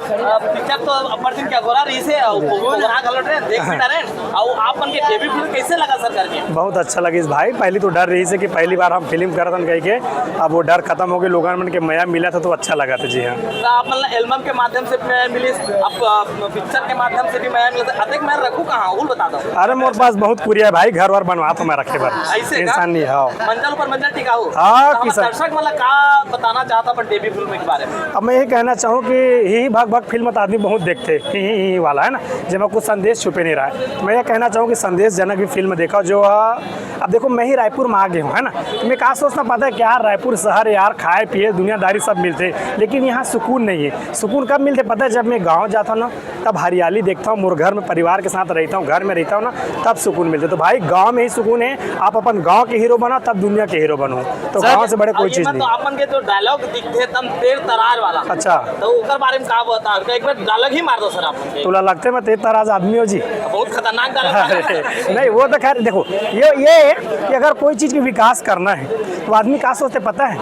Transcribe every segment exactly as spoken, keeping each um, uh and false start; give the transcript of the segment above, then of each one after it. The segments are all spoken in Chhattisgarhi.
अ, पिक्चर तो अब्बड़ दिन के अगोरा रहिस हे, अउ ओगरा घलो रहे, देख भी डरेन। अउ आप मन के डेब्यू फिल्म कइसे लगा सर करके? बहुत अच्छा लगिस भाई। पहली तो डर रहिस हे कि पहली बार हम फिल्म करत हन कहिके, अब वो डर खतम हो गे, लोगन मन के मया मिलत हे तो अच्छा लगत हे। जी हाँ। तो आप मन ला एल्बम के माध्यम से मया मिलिस, अब, अ, पिक्चर के माध्यम से भी मया मिलत हे, अतेक मया रखहू कहाँ, वो बता दो। अरे मोर पास बहुत कुरिया हे भाई, घर वर बनवात हँव मैं रखे बर। अइसे का? इंसान नहीं, हाँ। मंजिल ऊपर मंजिल टिकाहू। हाँ, तो हम किसन। दर्शक मन ला का बताना चाहत हव अपन डेब्यू फिल्म के बारे में? अब मैं यही कहना चाहूँ कि ही ही भक भक फिल्म तो आदमी बहुत देखथे, ही ही ही वाला, है ना, जेमा कुछ संदेश छुपे नहीं रहा है। मैं ये कहना चाहूँ कि संदेशजनक भी फिल्म देखा जो, आ, अब देखो, मैं ही रायपुर में आ गया हूँ, है ना, तो मैं का सोचता पता है क्या, रायपुर शहर यार, खाए पिए दुनियादारी सब मिलथे, लेकिन यहाँ सुकून नहीं है। सुकून कब मिलथे पता है? जब मैं गाँव जाता हूँ ना, तब हरियाली देखता हूँ, मोर घर में परिवार के साथ रहता हूँ, घर में रहता हूँ ना, तब सुकून मिलथे। तो भाई, गाँव में ही सुकून है। आप अपन गाँव के हीरो बनो, तब दुनिया के हीरो बनो। तो सर, गाँव से बड़े कोई चीज नहीं। तो आप मन के जो डायलॉग दिखथे तम तेर तरार वाला, अच्छा। तो ओकर बारे में का बता, एक बार डायलॉग ही मार दो सर आप मन के। तोला लगथे मैं तेर तरार आदमी हो जी? बहुत खतरनाक डायलॉग। अरे, नहीं, वो तो खैर देखो, ये ये है कि अगर कोई चीज की विकास करना है तो आदमी का सोचथे पता है?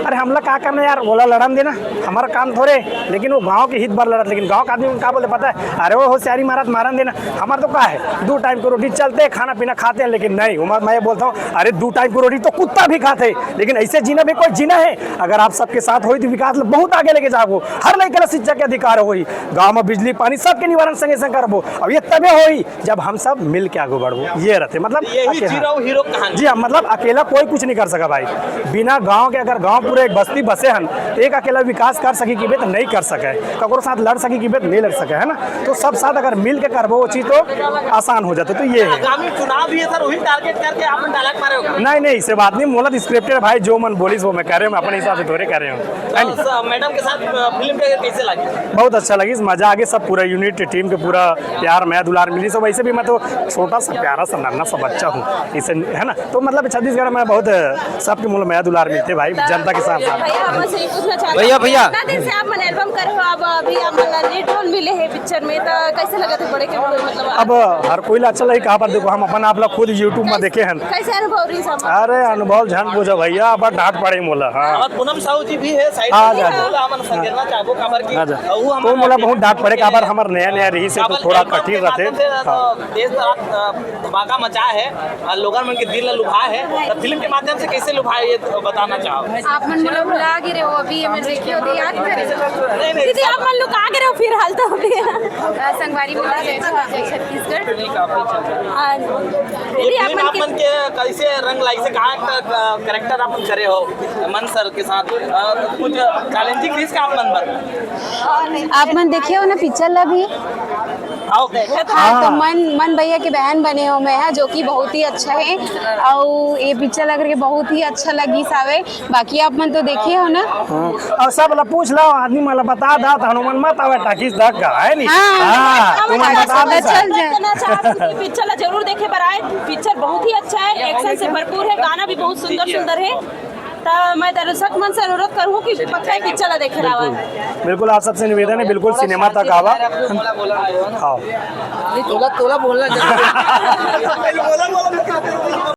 अरे हमला का करना यार, ओला लड़न देना, हमारा काम थोड़े। लेकिन वो गाँव के हित बर लड़त, लेकिन गाँव का आदमी का बोले पता है? अरे वो होशियारी मारत मारन देना, हमार तो का है, दू टाइम के रोटी चलथे, खाना पीना खाथे, लेकिन नहीं, वो मैं बोलता हूँ, अरे दू टाइम की रोटी तो कुत्ता भी खाथे, लेकिन ऐसे जीना भी कोई जीना है? अगर आप सबके साथ होई तो विकास ल बहुत आगे लेके जाबो। हर लइका ला शिक्षा के अधिकार होई, गाँव में बिजली पानी सबके निवारण संगे संग करबो। अब ये तबे होई जब हम सब मिल के आगे बढ़बो, ये रहथे, मतलब, यही अकेला। जीरो हीरो कहानी। जी हाँ, मतलब, अकेला कोई कुछ नहीं कर सका भाई। बिना गांव के, अगर गांव पूरे एक बस्ती बसे हन, तो एक अकेला विकास कर सकी कि बे, तो नहीं कर सके। ककरो साथ लड़ सकी कि बे, तो नहीं लड़ सके, है ना? तो सब साथ अगर मिल के करबो वो चीज़, तो आसान हो जाता। तो ये है। आगामी चुनाव भी है सर, वही टारगेट करके आप डायलॉग मारे हो? नहीं, नहीं, ऐसे बात नहीं। मोला तो स्क्रिप्टेड भाई, जो मन बोलिस वो मैं करे हूँ, मैं अपने हिसाब से थोड़े करे हूँ, है तो नहीं? स-, मैडम के साथ, अ, फिल्म के कैसे लगी? बहुत अच्छा लगिस, मजा आ गया। सब पूरा यूनिट टीम के पूरा प्यार, मया, दुलार मिली। सब वैसे भी मैं तो छोटा सा, प्यारा सा, नन्ना सा बच्चा हूँ, इसे, है ना? तो मतलब छत्तीसगढ़ में बहुत सबके मुँह में मया, दुलार मिलथे भाई, जनता के साथ साथ। भैया, हम आपसे ये पूछना चाहते भैया, हैं, भैया। इतना दिन से आप मन एल्बम करे हो, अब अभी आप मन लीड रोल मिले हैं पिक्चर में, तो कैसे लगा था बड़े के रोल, मतलब? अब हर कोई ला अच्छा लगे, कहाँ पर देखो, हम अपन आप ला खुद YouTube में देखे हैं। कैसे अनुभव रही सब? अरे, अनुभव झन पूछो भैया, अब डांट पड़े मोला। हाँ। और पूनम साहू जी भी है साइड हाँ, में, जा, जा। बोला, हमन संग करना चाहबो, काबर की हाँ, जा। वो हमन वो मोला बहुत डांट पड़े, काबर हमर नया नया रही से तो काबर थोड़ा एल्बम कठिन के रहते। माध्यम से, हाँ। तो देश रात, अ, धमाका मचा है, अ, लोगन मन के दिल ला लुभाए है। तो फिल्म के माध्यम से कैसे लुभाए, ये तो बताना चाहो। आप मन मोला भुला गे रहे हो, अभी ये मैं देखी होती याद करे। नहीं, नहीं, दीदी, आप मन लुका गे रहे हो फिलहाल तो अभी। अ, संगवारी मिला जय छत्तीसगढ़। हाँ, ये दीदी, आप फिल्म मन आप के मन के कैसे रंग लाई से कहाँ का, अ, कैरेक्टर आप मन करे हो मन सर के साथ, अ, कुछ चैलेंजिंग रहिस का आप मन बर? आप मन देखे हो ना पिक्चर ला भी? हाँ, तो हाँ। मन, मन भैया के बहन बने हो मैं, हाँ, जो कि बहुत ही अच्छा है। और ये पिक्चर ला करके बहुत ही अच्छा लगिस हावे। बाकी आप मन तो देखे हो ना? हाँ। और सब ला पूछ लो, आदमी मन ला बता दा, तो हनुमान मत आवे टाकिस तक का, है नी? हाँ। हाँ, हाँ, तुमन बता दो, चल जाए। कहना चाहत हूँ कि पिक्चर ला जरूर देखे बर आए, पिक्चर बहुत ही अच्छा है, एक्शन से भरपूर है, गाना भी बहुत सुंदर सुंदर है। तो मैं दर्शक मन से अनुरोध करूँ कि पक्का ही पिक्चर ला देखे रहा। बिल्कुल, आप सबसे निवेदन है, बिल्कुल सिनेमा तक आवा। हाँ। तोला, तोला बोलना चाहिए।